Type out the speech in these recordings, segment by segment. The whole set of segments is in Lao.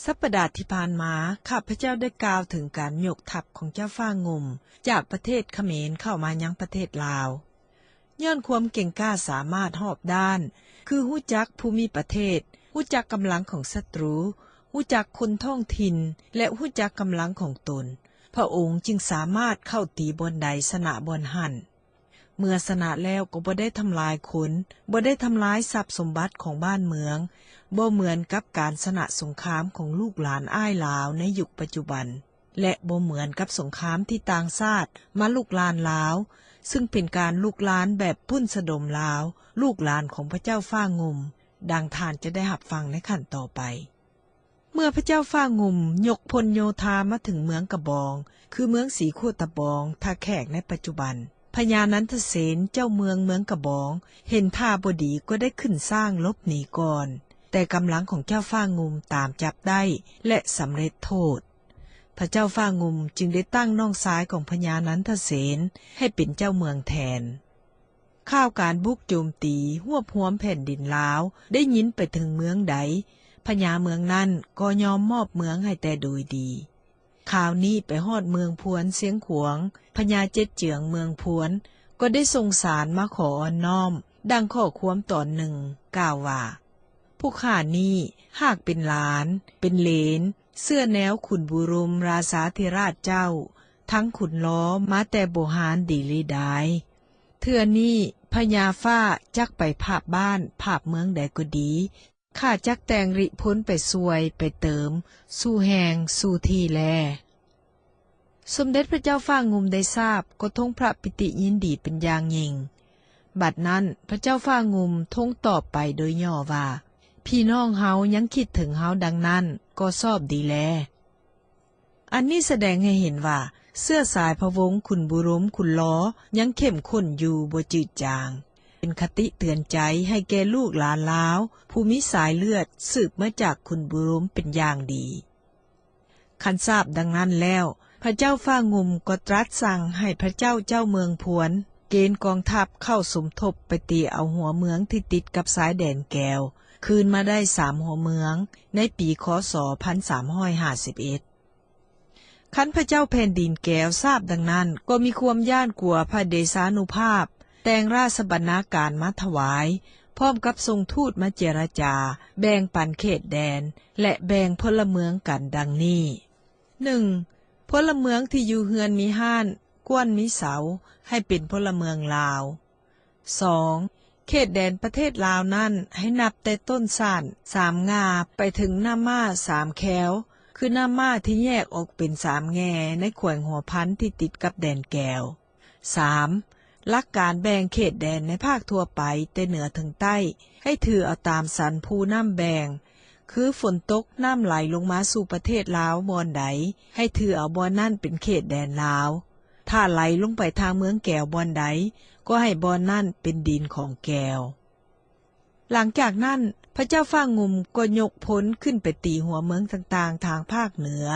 ສັປດາທີ່ຜ່ານມາ ຂ້າພະເຈົ້າໄດ້ກ່າວເຖິງການຍົກທັບຂອງເຈົ້າຟ້າງຸ່ມ ຈາກປະເທດຂະເໝນເຂົ້າມາຍັງປະເທດລາວ. ຍ້ອນຄວາມເກັ່ງກ້າສາມາດຮອບດ້ານ, ຄືຮູ້ຈັກພູມິປະເທດ, ຮູ້ຈັກກຳລັງຂອງສັດຕູ, ຮູ້ຈັກຄົນທ້ອງຖິ່ນ ແລະ ຮູ້ຈັກກຳລັງຂອງຕົນ, ພະອົງຈຶ່ງສາມາດເຂົ້າຕີບ່ອນໃດຊະນະບ່ອນຫັ້ນ. ເມື່ອຊະນະແລ້ວກໍບໍ່ໄດ້ທຳລາຍຄົນ, ບໍ່ໄດ້ທຳລາຍຊັບສົມບັດຂອງບ້ານເມືອງ, ບໍ່ເໝືອນກັບການຊະນະສົງຄາມຂອງລູກຫຼານອ້າຍລາວໃນຍຸກປັດຈຸບັນ ແລະ ບໍ່ເໝືອນກັບສົງຄາມທີ່ຕ່າງຊາດມາລຸກລານລາວ, ຊຶ່ງເປັນການລຸກລານແບບປຸ້ນສະດົມລາວ, ລູກຫຼານຂອງພະເຈົ້າຟ້າງຸ່ມ, ດັ່ງທ່ານຈະໄດ້ຮັບຟັງໃນຂັ້ນຕໍ່ໄປ. ເມື່ອພະເຈົ້າຟ້າງຸ່ມຍົກພົນໂຍທາມາເຖິງເມືອງກະບອງ, ຄືເມືອງສີໂຄດຕະບອງ, ທ່າແຂກໃນປັດຈຸບັນ, ພະຍານັນທະເສນ ເຈົ້າເມືອງເມືອງກະບອງ ເຫັນທ່າບໍ່ດີກໍໄດ້ຂຶ້ນຊ້າງຫຼົບໜີກ່ອນ, ແຕ່ກຳລັງຂອງເຈົ້າຟ້າງຸ່ມຕາມຈັບໄດ້ ແລະ ສຳເລັດໂທດ. ພະເຈົ້າຟ້າງຸ່ມຈຶ່ງໄດ້ຕັ້ງນ້ອງຊາຍຂອງພະຍານັນທະເສນໃຫ້ເປັນເຈົ້າເມືອງແທນ. ຂ່າວການບຸກໂຈມຕີຮວບຮວມແຜ່ນດິນລາວໄດ້ຍິນໄປເຖິງເມືອງໃດ, ພະຍາເມືອງນັ້ນກໍຍອມມອບເມືອງໃຫ້ແຕ່ໂດຍດີ. ຂ່າວນີ້ໄປຮອດເມືອງພວນຊຽງຂວາງ, ພະຍາເຈັດເຈືອງເມືອງພວນກໍໄດ້ສົ່ງສານມາຂໍອ່ອນນ້ອມ, ດັ່ງຂໍ້ຄວາມຕອນໜຶ່ງກ່າວວ່າ, ຜູ້ຂ້ານີ້ຫາກເປັນຫຼານ, ເປັນເຫຼນ, ເຊື້ອແນວຂຸນບູຣົມລາຊາທິລາດເຈົ້າ, ທັງຂຸນລໍມາແຕ່ບູຮານດີຫຼີດາຍ. ເທື່ອນີ້ພະຍາຟ້າຈັກໄປພາບບ້ານພາບເມືອງໃດກໍດີ, ຂ້າຈັກແຕ່ງລິພົນໄປຊ່ວຍໄປເຕີມສູ່ແຫ່ງສູ່ທີ່ແລ. ສົມເດັດພະເຈົ້າຟ້າງຸ່ມໄດ້ຊາບກໍຊົງພະປິຕິຍິນດີເປັນຢ່າງຍິ່ງ. ບັດນັ້ນພະເຈົ້າຟ້າງຸ່ມຊົງຕອບໄປໂດຍຫຍໍ້ວ່າ, ພີ່ນ້ອງເຮົາຍັງຄິດເຖິງເຮົາດັ່ງນັ້ນກໍຊອບດີແລ. ອັນນີ້ສະແດງໃຫ້ເຫັນວ່າ ເຊື້ອສາຍພະວົງຂຸນບູຣົມຂຸນລໍຍັງເຂັ້ມຂຸ້ນຢູ່ບໍ່ຈືດຈາງ, ເປັນຄະຕິເຕືອນໃຈໃຫ້ແກ່ລູກຫຼານລາວຜູ້ມີສາຍເລືອດສືບມາຈາກຂຸນບູຣົມເປັນຢ່າງດີ. ຄັນຊາບດັ່ງນັ້ນແລ້ວ, ພະເຈົ້າຟ້າງຸ່ມກໍຕລັດສັ່ງໃຫ້ພະເຈົ້າເຈົ້າເມືອງພວນ ເກນກອງທັບເຂົ້າສົມທົບໄປຕີເອົາຫົວເມືອງທີ່ຕິດກັບຊາຍແດນແກວ ຄືນມາໄດ້ສາມຫົວເມືອງ ໃນປີ ຄ.ສ. ພັນສາມຮ້ອຍຫ້າສິບເອັດ. ຄັນພະເຈົ້າແຜ່ນດິນແກວຊາບດັ່ງນັ້ນ ກໍມີຄວາມຢ້ານກົວພະເດຊານຸພາບ ແຕ່ງລາຊະບັນນາການມາຖວາຍ, ພ້ອມກັບສົ່ງທູດມາເຈລະຈາ ແບ່ງປັນເຂດແດນ ແລະ ແບ່ງພົນລະເມືອງກັນດັ່ງນີ້: ໜຶ່ງ, ພົນລະເມືອງທີ່ຢູ່ເຮືອນມີຮ້ານ, ກວນມີເສົາ ໃຫ້ເປັນພົນລະເມືອງລາວ. ສອງ, ເຂດແດນປະເທດລາວນັ້ນ ໃຫ້ນັບແຕ່ຕົ້ນຊານສາມງ່າ ໄປເຖິງນ້ຳມ້າສາມແຄວ, ຄືນ້ຳມ້າທີ່ແຍກອອກເປັນສາມແງ່ໃນແຂວງຫົວພັນທີ່ຕິດກັບແດນແກວ. ສາມ, ຫຼັກການແບ່ງເຂດແດນໃນພາກທົ່ວໄປແຕ່ເໜືອເຖິງໃຕ້ ໃຫ້ຖືເອົາຕາມສັນພູນ້ຳແບ່ງ, ຄືຝົນຕົກນ້ຳໄຫຼລົງມາສູ່ປະເທດລາວບ່ອນໃດ ໃຫ້ຖືເອົາບ່ອນນັ້ນເປັນເຂດແດນລາວ, ຖ້າໄຫຼລົງໄປທາງເມືອງແກວບ່ອນໃດ ກໍໃຫ້ບ່ອນນັ້ນເປັນດິນຂອງແກວ. ຫຼັງຈາກນັ້ນ ພະເຈົ້າຟ້າງຸ່ມກໍຍົກພົນຂຶ້ນໄປຕີຫົວເມືອງຕ່າງໆທາງພາກເໜືອ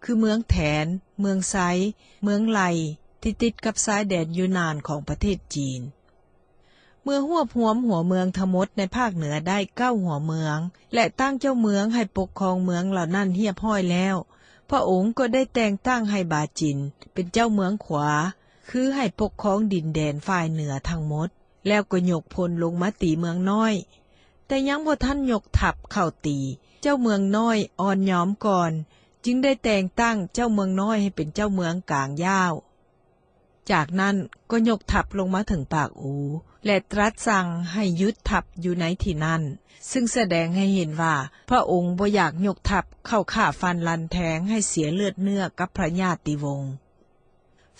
ຄືເມືອງແຖນ, ເມືອງໄຊ, ເມືອງໄລ່ ທີ່ຕິດກັບຊາຍແດນຢູນານຂອງປະເທດຈີນ. ເມື່ອຮວບຮວມຫົວເມືອງທັງໝົດໃນພາກເໜືອໄດ້ເກົ້າຫົວເມືອງ ແລະ ຕັ້ງເຈົ້າເມືອງໃຫ້ປົກຄອງເມືອງເຫຼົ່ານັ້ນຮຽບຮ້ອຍແລ້ວ, ພະອົງກໍໄດ້ແຕ່ງຕັ້ງໃຫ້ບາຈິນເປັນເຈົ້າເມືອງຂວາ, ຄືໃຫ້ປົກຄອງດິນແດນຝ່າຍເໜືອທັງໝົດ, ແລ້ວກໍຍົກພົນລົງມາຕີເມືອງນ້ອຍ. ແຕ່ຍັງບໍ່ທັນຍົກທັບເຂົ້າຕີ, ເຈົ້າເມືອງນ້ອຍອ່ອນຍອມກ່ອນ, ຈຶ່ງໄດ້ແຕ່ງຕັ້ງເຈົ້າເມືອງນ້ອຍໃຫ້ເປັນເຈົ້າເມືອງກາງຢາວ. ຈາກນັ້ນກໍຍົກທັບລົງມາເຖິງປາກອູ ແລະ ຕຣັດສັ່ງໃຫ້ຢຸດທັບຢູ່ໃນທີ່ນັ້ນ, ຊຶ່ງສະແດງໃຫ້ເຫັນວ່າພະອົງບໍ່ຢາກຍົກທັບເຂົ້າຂ້າຟັນລັນແທງໃຫ້ເສຍເລືອດເນື້ອກັບພະຍາດຕິວົງ.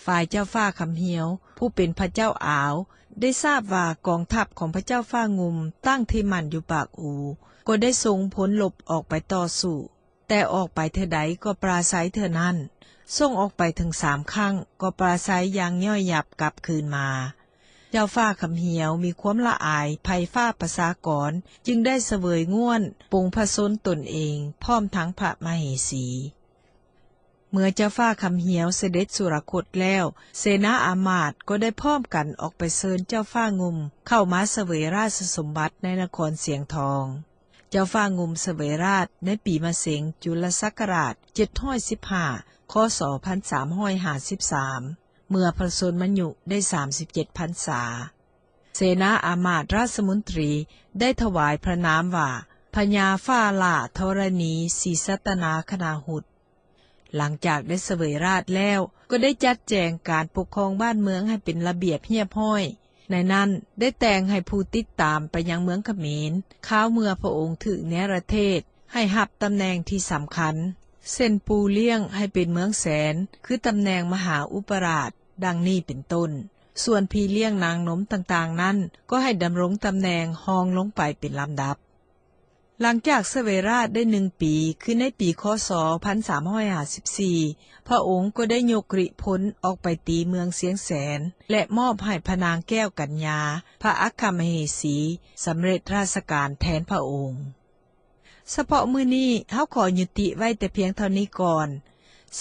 ຝ່າຍເຈົ້າຟ້າຄຳຮຽວ ຜູ້ເປັນພະເຈົ້າອາວ ໄດ້ຊາບວ່າກອງທັບຂອງພະເຈົ້າຟ້າງຸ່ມຕັ້ງທີ່ໝັ້ນຢູ່ປາກອູ ກໍໄດ້ສົ່ງພົນລົບອອກໄປຕໍ່ສູ້. ແຕ່ອອກໄປເທື່ອໃດກໍປາໄຊເທື່ອນັ້ນ, ສົ່ງອອກໄປເຖິງສາມຄັ້ງກໍປາໄຊຢ່າງຍ່ອຍຍັບກັບຄືນມາ. ເຈົ້າຟ້າຄຳຮຽວມີຄວາມລະອາຍໄພຟ້າປະຊາກອນ, ຈຶ່ງໄດ້ສະເຫວີຍງ່ວນປົງພະຊົນຕົນເອງ ພ້ອມທັງພະມະເຫສີ. ເມື່ອເຈົ້າຟ້າຄຳຮຽວສະເດັດສຸລະຄົດແລ້ວ, ເສນາອາມາດກໍໄດ້ພ້ອມກັນອອກໄປເຊີນເຈົ້າຟ້າງຸ່ມເຂົ້າມາສະເຫວີຍລາຊະສົມບັດໃນນະຄອນຊຽງທອງ. ເຈົ້າຟ້າງຸ່ມສະເຫວຍຣາຊໃນປີມະເສັງ ຈຸລະສັກກະລາດ ເຈັດຮ້ອຍສິບຫ້າ ຄ.ສ. ພັນສາມຮ້ອຍຫ້າສິບສາມ ເມື່ອພະຊົນມາຍຸໄດ້ ສາມສິບເຈັດ ພັນສາ. ເສນາອາມາດ ຣາຊມົນຕີ ໄດ້ຖວາຍພະນາມວ່າ ພະຍາຟ້າຫຼ້າທໍຣະນີສີສັດຕະນາຄະນາຫຸດ. ຫຼັງຈາກໄດ້ສະເຫວຍຣາຊແລ້ວ ກໍໄດ້ຈັດແຈງການປົກຄອງບ້ານເມືອງໃຫ້ເປັນລະບຽບຮຽບຮ້ອຍ. ໃນນັ້ນໄດ້ແຕ່ງໃຫ້ຜູ້ຕິດຕາມໄປຍັງເມືອງຂະເໝນ ຄາວເມື່ອພະອົງຖືກເນລະເທດໃຫ້ຮັບຕຳແໜ່ງທີ່ສຳຄັນ ເຊັ່ນ ປູ່ລ້ຽງໃຫ້ເປັນເມືອງແສນ ຄືຕຳແໜ່ງມະຫາອຸປະລາດ ດັ່ງນີ້ເປັນຕົ້ນ. ສ່ວນພີ່ລ້ຽງນາງນົມຕ່າງໆນັ້ນ ກໍໃຫ້ດຳລົງຕຳແໜ່ງຮອງລົງໄປເປັນລຳດັບ. ຫຼັງຈາກສະເຫວຍຣາຊໄດ້ໜຶ່ງປີ ຄືໃນປີ ຄ.ສ. ພັນສາມຮ້ອຍຫ້າສິບສີ່ ພະອົງກໍໄດ້ຍົກລິພົນອອກໄປຕີເມືອງຊຽງແສນ ແລະ ມອບໃຫ້ພະນາງແກ້ວກັນຍາ ພະອັກຄະມະເຫສີ ສຳເລັດລາຊະການແທນພະອົງ. ສະເພາະມື້ນີ້ເຮົາຂໍຍຸຕິໄວ້ແຕ່ພຽງເທົ່ານີ້ກ່ອນ.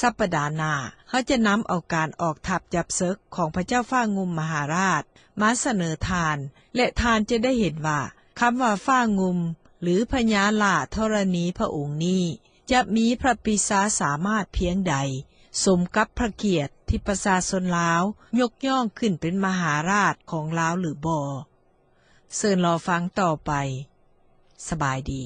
ສັບປະດາໜ້າ ເຮົາຈະນຳເອົາການອອກທັບຈັບເສິກຂອງພະເຈົ້າຟ້າງຸ່ມມະຫາລາດມາສະເໜີທ່ານ ແລະ ທ່ານຈະໄດ້ເຫັນວ່າ ຄຳວ່າຟ້າງຸ່ມ ຫຼື ພະຍາຫຼ້າທໍຣະນີພະອົງນີ້ ຈະມີພະປີຊາສາມາດພຽງໃດ ສົມກັບພະກຽດທີ່ປະຊາຊົນລາວຍົກຍ້ອງຂຶ້ນເປັນມະຫາລາດຂອງລາວຫຼືບໍ່. ເຊີນລໍຟັງຕໍ່ໄປ. ສະບາຍດີ.